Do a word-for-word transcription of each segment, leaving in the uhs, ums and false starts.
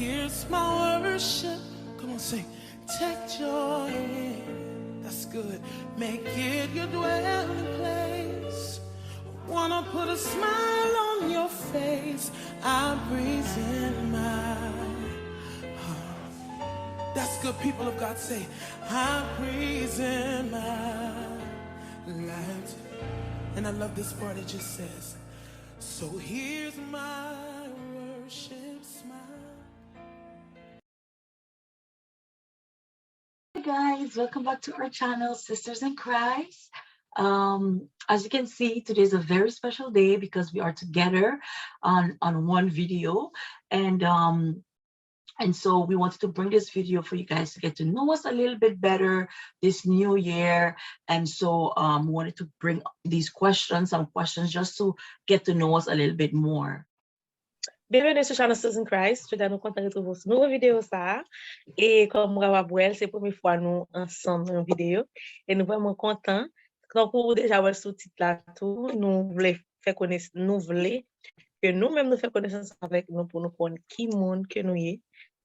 Here's my worship. Come on, sing. Take your hand. That's good. Make it your dwelling place. Wanna put a smile on your face. I present my heart. That's good, people of God. Say, I present my life. And I love this part. It just says, so here's my worship smile. Hey guys, welcome back to our channel, Sisters in Christ. Um, as you can see, today is a very special day because we are together on, on one video. And um, and so we wanted to bring this video for you guys to get to know us a little bit better this new year. And so um, we wanted to bring these questions, some questions just to get to know us a little bit more. Bienvenue sur Channel Sisters in Christ. Jodi a nou kontan retwouve w sou nouvo videyo sa a. E kòm ou kapab wè l, se premye fwa nou ansanm nan yon videyo. E nou vrèman kontan. Tankou ou deja wè l sou tit la tou, nou vle fè kones-, nou vle ke nou menm nou fè konesans avèk nou pou nou konn ki moun ke nou ye.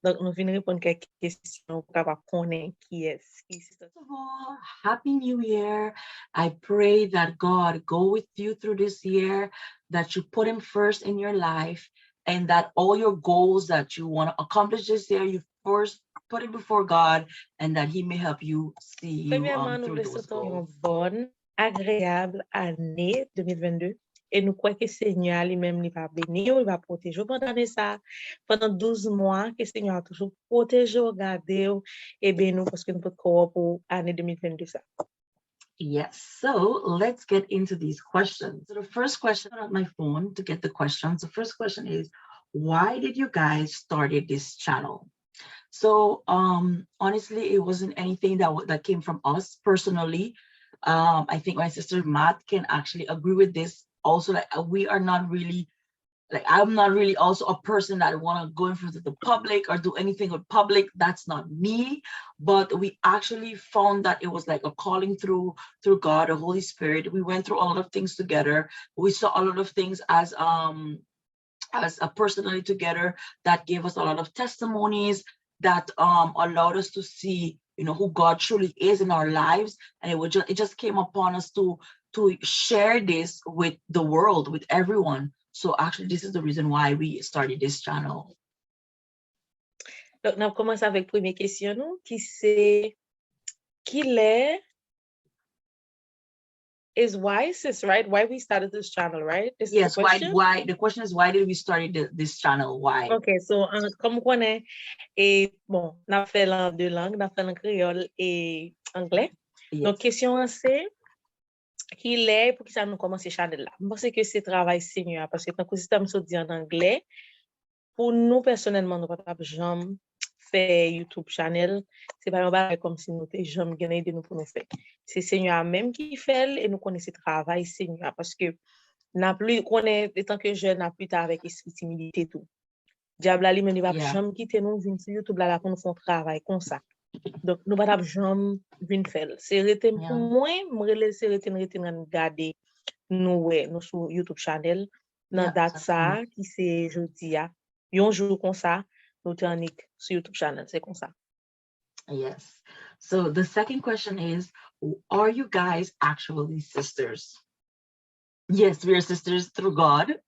Donk, nou vin reponn kèk kesyon pou kapab konnen kiyès ki Sisters. First of all, Happy New Year. I pray that God go with you through this year, that you put him first in your life, and that all your goals that you want to accomplish this year, you first put it before God, and that he may help you see you um, Premyèman, nou through vle those swete w yon goals. Bòn, agreyab ane de mil vennde. E nou kwè ke Senyè a li menm, li va beni w, li va pwoteje w pandan ane sa a. Pandan douz mwa, ke Senyè a toujou pwoteje w, gade w, e beni w, paske nou potko wè w pou ane de mil vennde sa. Yes, so let's get into these questions. So the first question, I pulled up my phone to get the questions. The first question is, why did you guys started this channel? So um, honestly, it wasn't anything that wa- that came from us personally. Um, I think my sister Matt can actually agree with this. Also, like uh, we are not really like I'm not really also a person that want to go in front of the public or do anything with public. That's not me. But we actually found that it was like a calling through through God, the Holy Spirit. We went through a lot of things together. We saw a lot of things as um as a personally together that gave us a lot of testimonies that um allowed us to see, you know, who God truly is in our lives, and it was just it just came upon us to to share this with the world, with everyone. So actually, this is the reason why we started this channel. Donk, n ap kòmanse avèk premye kesyon nou, ki se, kilè is why, sis, right? Why we started this channel, right? Is the Yes, why question? Why the question is, why did we started the, this channel? Why? Okay, so uh, kòm ou konnen, e bon, n ap fè l an de lang, n ap fè l an kreyòl e anglè. Donk, Yes. Kesyon an se, kilè, poukisa nou kòmanse chanèl la? M panse ke se travay Senyè a, paske tankou sistèm sot di an anglè, pou nou pèsonèlman, nou pa t ap janm fè YouTube channel. Se pa yon bagay kòmsi nou te janm gen nan ide nou pou nou fè. Se Senyè a menm ki fè l e nou konnen se travay Senyè a, paske n ap li konnen, etanke jèn, n ap lite avèk espri timidite tou. Dyab la li menm, li p ap Yeah. janm kite nou vin sou YouTube la, la pou nou fè yon travay konsa. Donk, nou pa t ap janm vin fè l. Se rete m pou Yeah. mwen, m rele l se rete n, rete n gade nou wè nou sou YouTube channel nan Yeah, dat sa a, exactement. Ki se jodi a. Yon jou konsa, nou te annik sou YouTube channel, se konsa. Yes. So the second question is, are you guys actually sisters? Yes, we are sisters through God,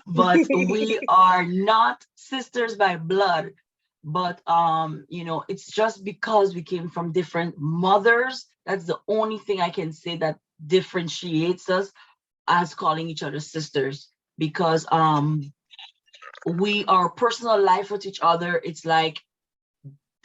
but we are not sisters by blood. But um, you know, it's just because we came from different mothers. That's the only thing I can say that differentiates us as calling each other sisters. Because um, we our personal life with each other, it's like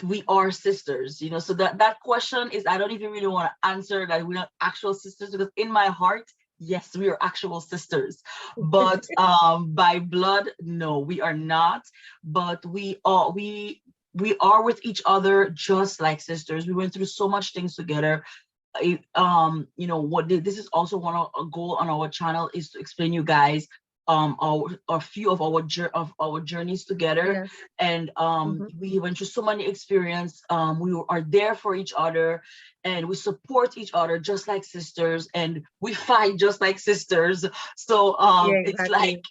we are sisters, you know. So that that question is, I don't even really want to answer that we're not actual sisters, because in my heart, yes, we are actual sisters. But um, by blood, no, we are not. But we are we we are with each other just like sisters. We went through so much things together. It, um, you know what? This is also one of a goal on our channel, is to explain you guys um our a few of our jour- of our journeys together. Yes. And um Mm-hmm. We went through so many experience. Um, we are there for each other, and we support each other just like sisters, and we fight just like sisters. So um, Yeah, it's exactly. like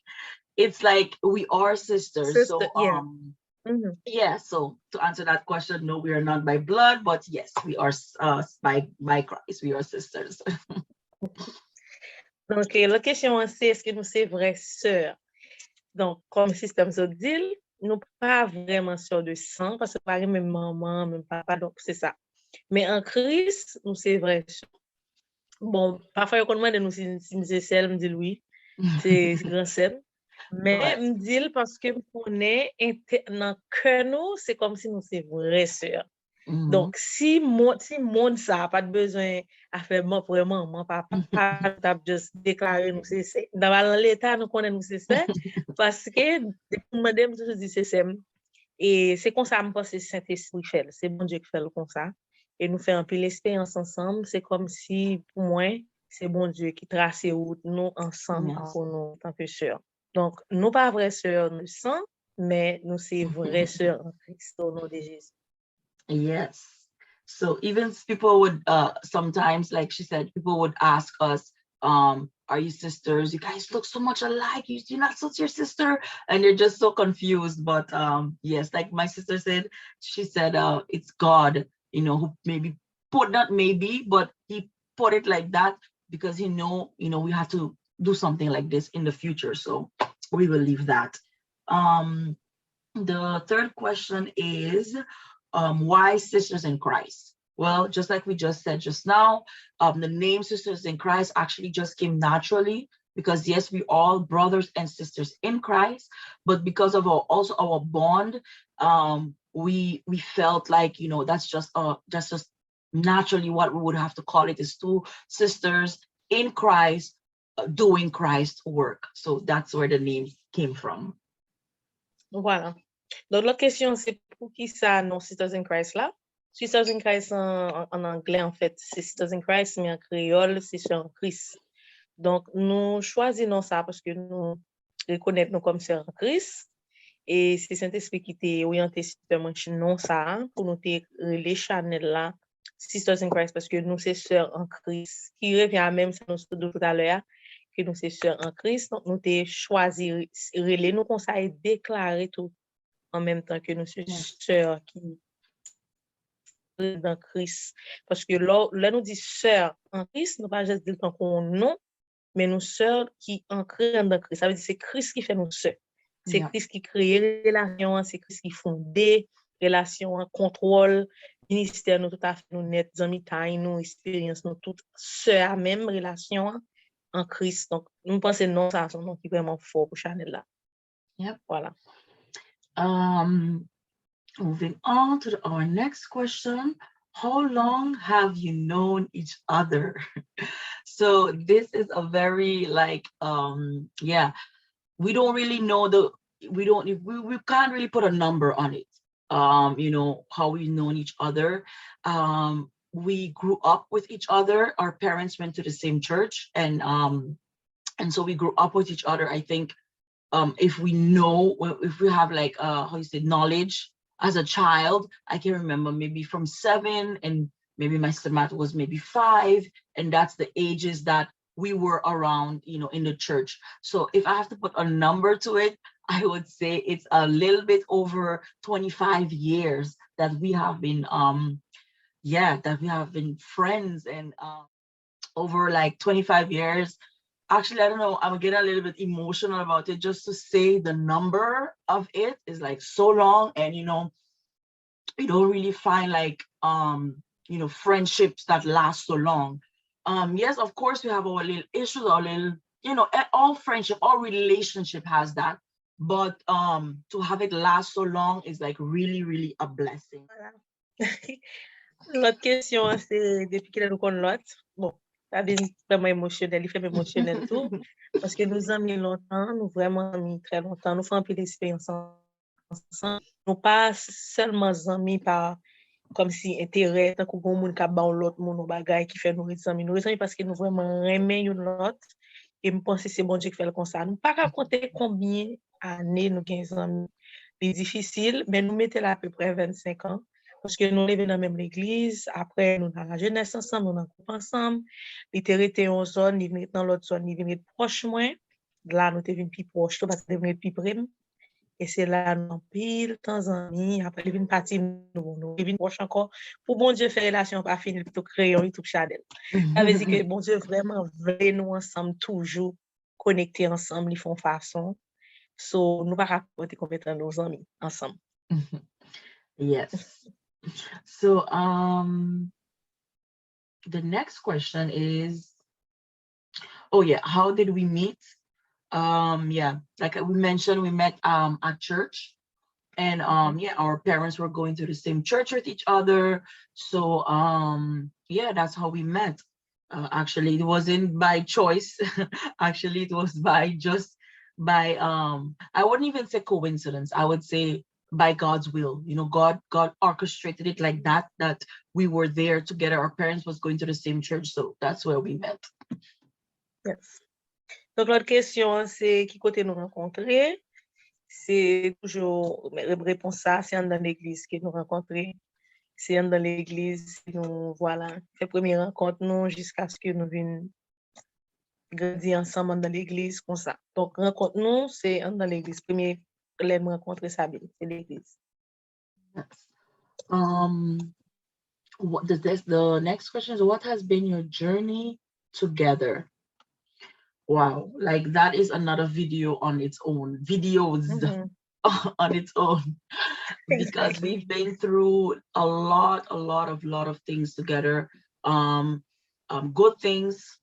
it's like we are sisters. Sister, So yeah. um, Mhm. Yeah, so to answer that question, no, we are not by blood, but yes, we are uh, by by Christ. We are sisters. Donk, eh, lòt kesyon an se, èske nou se vrè sè? Donk, kòm sistèm sot di l, nou pa vrèman sè de san, paske nou pa gen menm manman, menm papa, donk se sa. Men an Kris, nou se vrè sè. Bon, pafwa yo konn mande nou si, si m se sè l, m di l wi. Se gran sè m. Men m di l paske m konnen nan kè nou, se kòm si nou se vrè sè. Donk, si mond, si mond sa a pa t bezwen afè man, frè, manman, papa, nou t ap just deklare nou se sè. Nan leta, nou konnen nou se sè, paske depi m mande, m toujou di se sè m. E se konsa m panse Sentespri fè l. Se Bondye ki fè l konsa. E nou fè anpil esperyans ansanm. Se kòm si, pou mwen, se Bondye ki trase wout nou ansanm pou nou antanke sè. Donk, nou pa vrè sè de san, men nou se vrè sè an Kris, o non de Jezi. Yes. So even people would uh sometimes, like she said, people would ask us, um, are you sisters? You guys look so much alike. You, you're not such your sister. And they're just so confused. But um yes, like my sister said, she said uh it's God, you know, who maybe put that maybe, but he put it like that because he know, you know, we have to do something like this in the future. So we will leave that. Um the third question is um, why sisters in Christ? Well, just like we just said just now, um, the name Sisters in Christ actually just came naturally because yes, we all brothers and sisters in Christ, but because of our also our bond, um, we we felt like, you know, that's just uh that's just naturally what we would have to call it, is two sisters in Christ uh, doing Christ work. So that's where the name came from. Voilà. Donk, lòt kesyon se pou ki sa non Sisters in Christ la? Sisters in Christ an, an anglè, an fèt, se Sisters in Christ, men an kreyòl, se Sè an Kris. Donk, nou chwazi non sa paske nou rekonèt nou kòm Sè an Kris. E se Sentespri ki te oryante sistèm non sa a pou nou te rele chanèl la Sisters in Christ, paske nou se sè an Kris, ki revyen a menm sa nou sot di talè a, ke nou se sè an Kris. Donk, nou te chwazi rele nou konsa e deklare tou an menm tan ke nou se sè ki dan Kris. Paske lè nou di sè an Kris, nou pa jis di l tankou yon non, men nou sè ki ankre anndan Kris. Sa vle di se Kris ki fè nou sè. Se Kris ki kreye relasyon an, se Kris ki fonde relasyon an, kontwòl ministè nou, toutafè nou nèt, zanmitay nou, esperyans nou, tout sè a menm relasyon an an Kris. Donk, m panse non sa a se yon non ki vrèman fò pou chanèl la. Yep. Voilà. Um, moving on to our next question. How long have you known each other? So this is a very like um yeah, we don't really know the we don't we, we can't really put a number on it. Um, you know, how we've known each other. Um, we grew up with each other. Our parents went to the same church, and um, and so we grew up with each other. I think um, if we know, if we have like uh, how you say, knowledge as a child, I can remember maybe from seven, and maybe my sister Matt was maybe five, and that's the ages that we were around, you know, in the church. So if I have to put a number to it, I would say it's a little bit over twenty-five years that we have been, um, yeah, that we have been friends and um, over like twenty-five years. Actually, I don't know, I'm getting a little bit emotional about it. Just to say the number of it is like so long, and you know, you don't really find like um, you know, friendships that last so long. Um, yes, of course, we have our little issues, our little, you know, all friendship, all relationship has that. But um, to have it last so long is like really, really a blessing. Lòt kesyon an se depi kilè nou konn lòt? Bon, sa vin vrèman emosyonèl, li fè m emosyonèl tou. Paske nou zanmi lontan, nou vrèman zanmi trè lontan, nou fè anpil esperyans ansanm. Nou pa sèlman zanmi pa kòmsi enterè, tankou gon moun k ap ba yon lòt moun yon bagay ki fè nou ret zanmi. Nou ret zanmi paske nou vrèman renmen youn lòt. E m panse se Bondye ki fè l konsa. Nou pa ka konte konbyen ane nou gen zanmi. Li difisil, men nou mete l apeprè vennsenk an. Paske nou leve nan menm legliz, apre nou nan lajenès ansanm, nou nan gwoup ansanm. Li te rete yon zòn, li vin ret nan lòt zòn, li vin ret pwòch mwen. La, nou te vin pi pwòch tou, paske li te vin ret pi pre m. E se la nou anpil tan zanmi, apre li vin pati nou, nou vin pwòch ankò. Pou Bondye fè relasyon an pa fini, li pito kreye yon YouTube channel. Sa vle di ke Bondye vrèman vle nou ansanm toujou, konekte ansanm, li fè yon fason. So, nou pa ka konte konbyen tan nou zanmi ansanm. Yes. So, um, the next question is, oh yeah, how did we meet? Um, yeah, like we mentioned, we met um at church, and um, yeah, our parents were going to the same church with each other. So um, yeah, that's how we met. Uh, actually, it wasn't by choice. Actually, it was by just by um, I wouldn't even say coincidence. I would say by God's will. You know, God God orchestrated it like that, that we were there together. Our parents was going to the same church, so that's where we met. Yes. Donk lòt kesyon an se ki kote nou rankontre. Se toujou repons sa, se anndan legliz ke nou rankontre. Se anndan legliz ke nou, vwala, fè premye rankont nou jiskaske nou vin grandi ansanm anndan legliz konsa. Donk rankont nou se anndan legliz. Premye lè m rankontre Sabine, se legliz. Yes. Um, what the, this, the next question is, what has been your journey together? Wow, like that is another video on its own. Videos on its own because we've been through a lot, a lot of, lot of things together. Um, um, good things,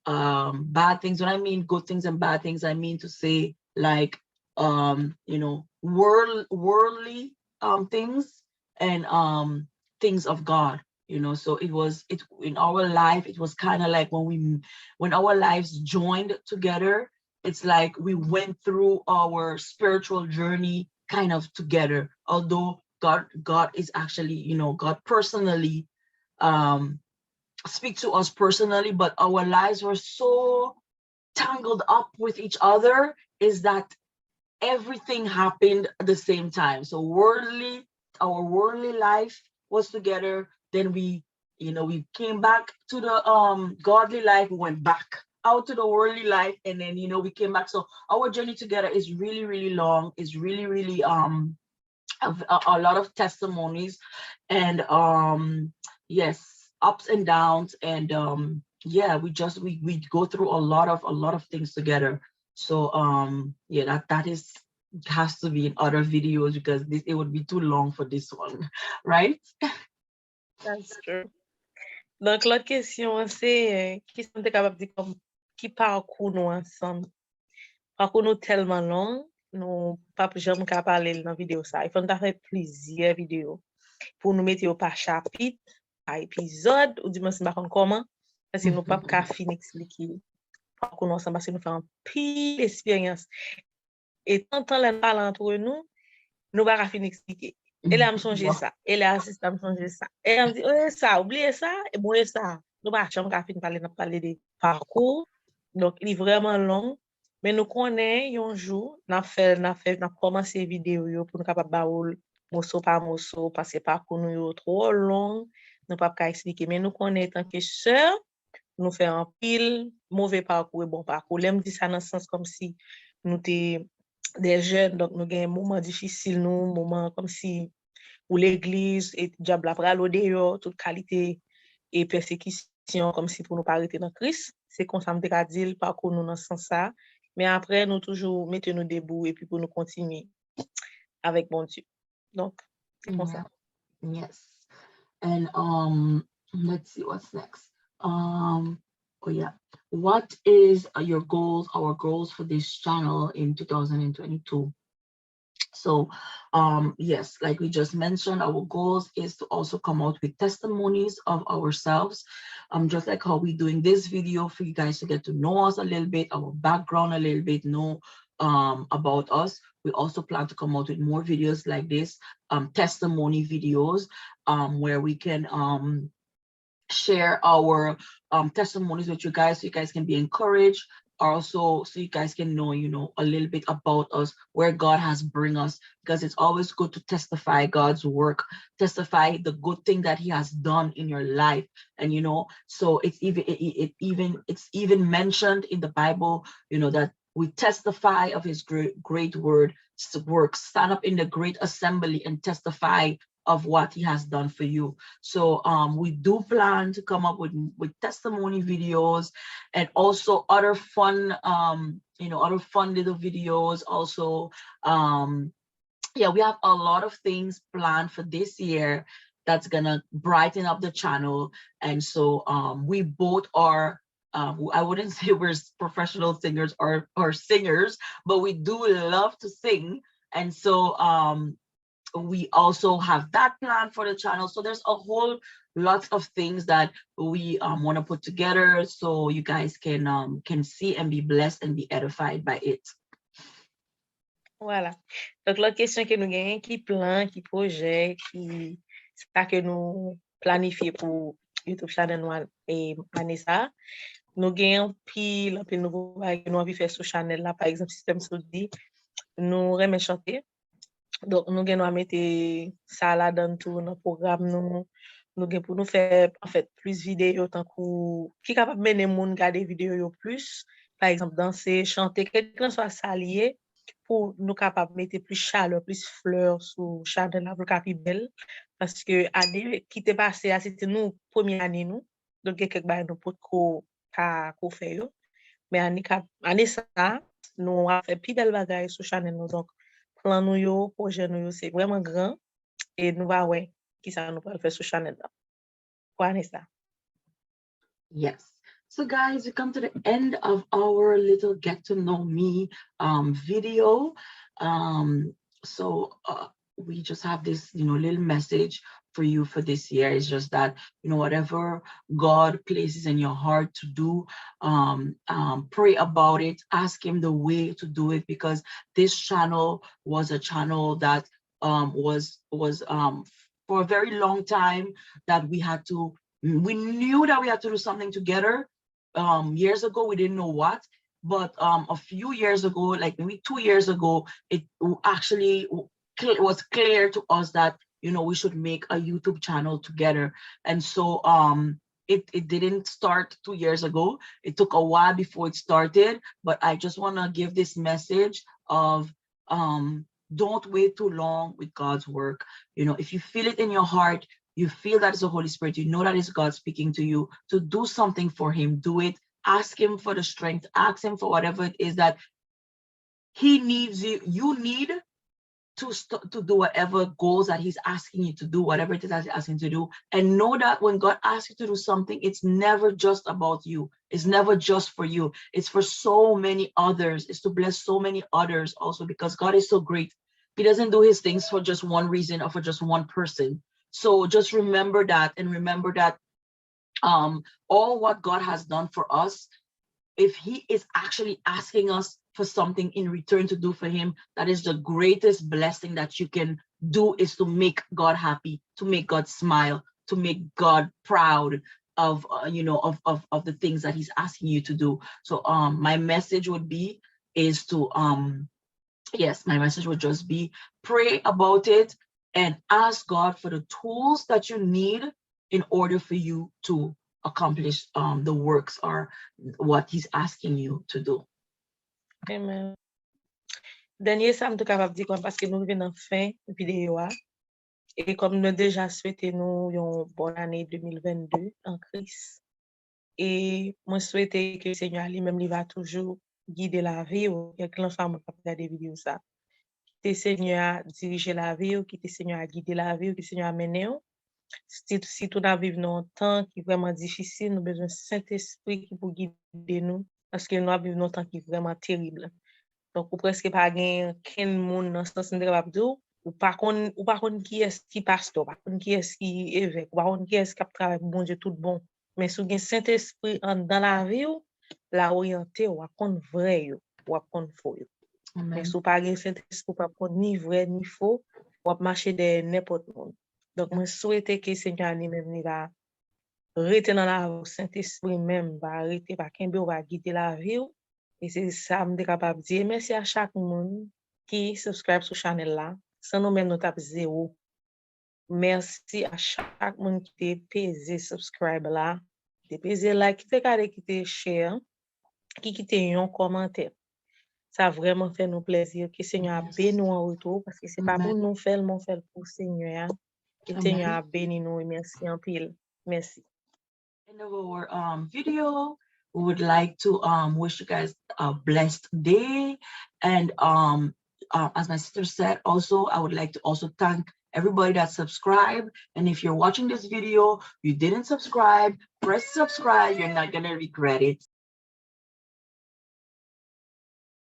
um, bad things. When I mean good things and bad things, I mean to say like um, you know, world, worldly um things and um things of God. You know, so it was it in our life. It was kind of like when we when our lives joined together. It's like we went through our spiritual journey kind of together. Although God, God is actually, you know, God personally um speak to us personally, but our lives were so tangled up with each other is that everything happened at the same time. So worldly, our worldly life was together. Then we, you know, we came back to the um godly life. We went back out to the worldly life, and then, you know, we came back. So our journey together is really, really long. It's really, really um a, a lot of testimonies and um yes, ups and downs, and um yeah, we just we we go through a lot of a lot of things together. So um yeah, that that is has to be in other videos because this it would be too long for this one, right? That's true. Donk lòt kesyon an se ki sa m te kapab di kòm ki pakou nou ansanm. Pakou nou tèlman long, nou p ap janm ka pale l nan videyo sa. Il fò nou ta fè plizyè videyo pou nou mete yo pa chapit, pa epizòd, ou di mwen si m pa konn kòman, paske nou p ap ka fin eksplike pakou nou ansanm, paske nou fè anpil esperyans. E tantan lè n pale antre nou, nou pa ka fin eksplike. E lè a m sonje sa, e lè a sista m sonje sa. E lè a m di, oh, e sa, ou bliye sa? E bon, e sa. Nou pa janm ka fin pale, n ap pale de pakou. Donk, li vrèman long. Men nou konnen yon jou, n ap fè, n ap fè, n ap kòmanse videyo yo pou nou kapab ba ou l moso pa moso, paske pakou nou yo twò long, nou p ap ka eksplike. Men nou konnen, etanke sè, nou fè anpil move pakou e bon pakou. Lè m di sa nan sans kòmsi nou te de jèn, donk nou gen moman difisil nou, moman kòmsi ou legliz, e dyab la pral o deyò, tout kalite e pèsekisyon kòmsi pou nou pa rete nan Kris. Se konsa m te ka di l, pakou nou nan sans sa. Men apre, nou toujou mete nou debou epi pou nou kontinye avèk Bondye. Donk, se konsa. Yes. And um, let's see what's next. Um, oh yeah. What is uh, your goals, our goals for this channel in two thousand twenty-two? So, um, yes, like we just mentioned, our goals is to also come out with testimonies of ourselves, um, just like how we're doing this video for you guys to get to know us a little bit, our background a little bit, know um, about us. We also plan to come out with more videos like this, um, testimony videos, um, where we can um, share our um, testimonies with you guys so you guys can be encouraged. Also, so you guys can know, you know, a little bit about us, where God has bring us, because it's always good to testify God's work, testify the good thing that He has done in your life, and you know, so it's even it, it even it's even mentioned in the Bible, you know, that we testify of his great, great word, work, stand up in the great assembly and testify of what he has done for you. So um, we do plan to come up with, with testimony videos and also other fun, um, you know, other fun little videos also. Um, yeah, we have a lot of things planned for this year that's gonna brighten up the channel. And so um, we both are, uh, I wouldn't say we're professional singers or, or singers, but we do love to sing. And so um, we also have that plan for the channel. So there's a whole lot of things that we um, want to put together so you guys can um, can see and be blessed and be edified by it. Vwala. Donk, lòt kesyon ke nou genyen, ki plan, ki pwojè, ki sa ke nou planifye pou YouTube channel nou e ane sa a? Nou gen anpil, anpil nouvo bagay ke nou anvi fè sou chanèl la. Pa egzanp, sistèm sou di, nou renmen chante. Donk, nou gen dwa mete sa ladan tou nan pwogram nou. Nou gen pou nou fè, anfèt, plis videyo tankou ki kapab mennen moun gade videyo yo plis. Pa egzanp, danse, chante, kèlkanswa sa l ye, pou nou kapab mete plis chalè, plis flè sou chanèl la pou l ka pi bèl. Paske ane ki te pase a, se te nou premye ane nou. Donk, gen kèk bagay nou potko ka ko fè yo. Men ane ka, ane sa, nou ap fè pi bèl bagay sou chanèl nou. Donk, plan nou yo, pwojè nou yo, se vrèman gran. E nou va wè kisa nou pral fè sou chanèl la. Pou ane sa. Yes. So, guys, we come to the end of our little get to know me um, video. Um, so, uh, we just have this, you know, little message for you for this year. It's just that, you know, whatever God places in your heart to do, um, um, pray about it. Ask Him the way to do it because this channel was a channel that um, was was um, for a very long time that we had to we knew that we had to do something together um, years ago. We didn't know what, but um, a few years ago, like maybe two years ago, it actually was clear to us that you know we should make a YouTube channel together. And so um, it, it didn't start two years ago. It took a while before it started, but I just want to give this message of um, don't wait too long with God's work. You know, if you feel it in your heart, you feel that it's the Holy Spirit, you know that it's God speaking to you to do something for Him, do it. Ask Him for the strength, ask Him for whatever it is that He needs you, you need to st- to do whatever goals that He's asking you to do, whatever it is that He's asking you to do, and know that when God asks you to do something, it's never just about you. It's never just for you. It's for so many others. It's to bless so many others also because God is so great. He doesn't do His things for just one reason or for just one person. So just remember that and remember that um, all what God has done for us, if He is actually asking us for something in return to do for Him, that is the greatest blessing that you can do is to make God happy, to make God smile, to make God proud of uh, you know of, of of the things that He's asking you to do. So um, my message would be is to um, yes, my message would just be pray about it and ask God for the tools that you need in order for you to accomplish um, the works or what He's asking you to do. Amen. Dènye sa m tou kapab di kòm paske nou rive nan fen videyo a. E kòm nou deja swete nou yon bòn ane de mil vennde an Kris. E mwen swete ke Senyè a li menm li va toujou gide lavi w, kèlkanswa moun k ap gade videyo sa. Kite Senyè a dirije lavi w, kite Senyè a gide lavi w, kite Senyè a mennen w. Sitou, sitou n ap viv nan yon tan ki vrèman difisil, nou bezwen Sentespri ki pou gide nou, paske nou ap viv nan yon tan ki vrèman terib. Donk, ou prèske pa gen kenn moun nan sans m te kapab di w, ou pa konn, ou pa konn kiyès ki pastè, ou pa konn kiyès ki evèk, ou pa konn kiyès k ap travay pou Bondye tout bon. Men si w gen Sentespri anndan lavi w, l a oryante w, w ap konn vrè yo, w ap konn fo yo. Men si w pa gen Sentespri, w p ap konn ni vrè ni fo, w ap mache dèyè nenpòt moun. Donk, mwen swete ke Senyè a li menm li va rete nan lavi w, Sentespri menm va rete, va kenbe w, va gide lavi w. E se sa m te kapab di. E mèsi a chak moun ki subscribe sou chanèl la. San nou menm, nou t ap zewo. Mèsi a chak moun ki te peze subscribe la, ki te peze like, ki te gade, ki te share, ki kite yon kòmantè. Sa vrèman fè nou plèzi. Ke Senyè a beni w an retou, paske se pa pou nou fè l, men w fè l pou Senyè a. Ke Senyè a beni nou e mèsi anpil. Mèsi. End of our um, video. We would like to um, wish you guys a blessed day. And um, uh, as my sister said, also, I would like to also thank everybody that subscribed. And if you're watching this video, you didn't subscribe, press subscribe. You're not going to regret it.